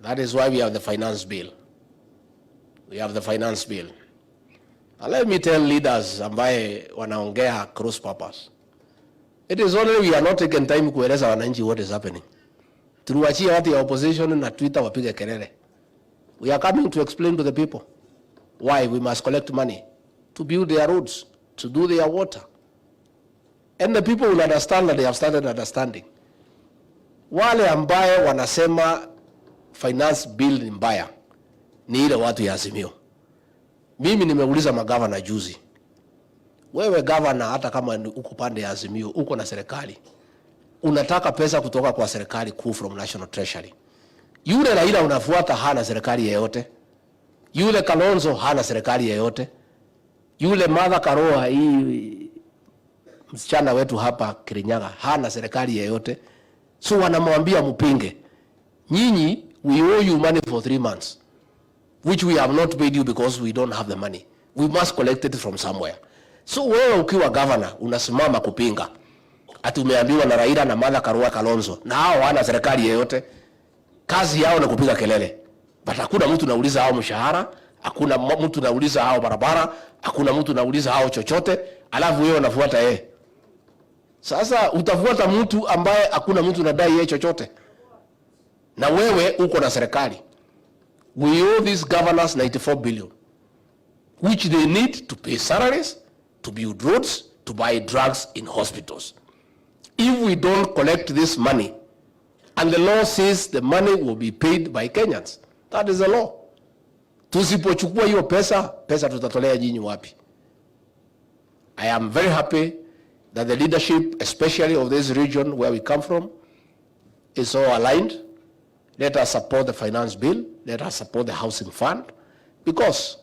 That is why we have the finance bill. We have the finance bill. And let me tell leaders ambaye wanaongea cross purpose. It is only we are not taking time kueleza wananchi what is happening. Tuliwachia watu ya opposition na Twitter wapige kelele. We are coming to explain to the people why we must collect money to build their roads, to do their water. And the people will understand that they have started understanding. Wale ambaye wanasema finance bill ni mbaya ni ile watu ya Azimio. Mimi nimeuliza magavana juzi, wewe gavana, hata kama ni uko pande ya Azimio, uko na serikali, unataka pesa kutoka kwa serikali kuu, from National Treasury. Yule Raila unafuata hana serikali yeyote, yule Kalonzo hana serikali yeyote, yule Martha Karua, hii msichana wetu hapa Kirinyaga, hana serikali yeyote. So wanamwambia mpinge. Nyinyi, we owe you money for 3 months which we have not paid you because we don't have the money. We must collect it from somewhere. So wewe ukiwa governor unasimama kupinga ati umeambiwa na Raila na Martha Karua, Kalonzo, na hao hawana serikali yeyote. Kazi yao ni kupiga kelele. But hakuna mtu nauliza hao mshahara, hakuna mtu nauliza hao barabara, hakuna mtu nauliza hao chochote, alafu wewe unafuata yeye. Sasa utafuata mtu ambaye hakuna mtu nadai yeye chochote, na wewe uko na serikali. We owe these governors 94 billion which they need to pay salaries, to build roads, to buy drugs in hospitals. If we don't collect this money, and the law says the money will be paid by Kenyans. That is the law. Tusipochukua hiyo pesa, pesa tutatolea nyinyi wapi? I am very happy that the leadership, especially of this region where we come from, is so aligned. Let us support the finance bill. Let us support the housing fund because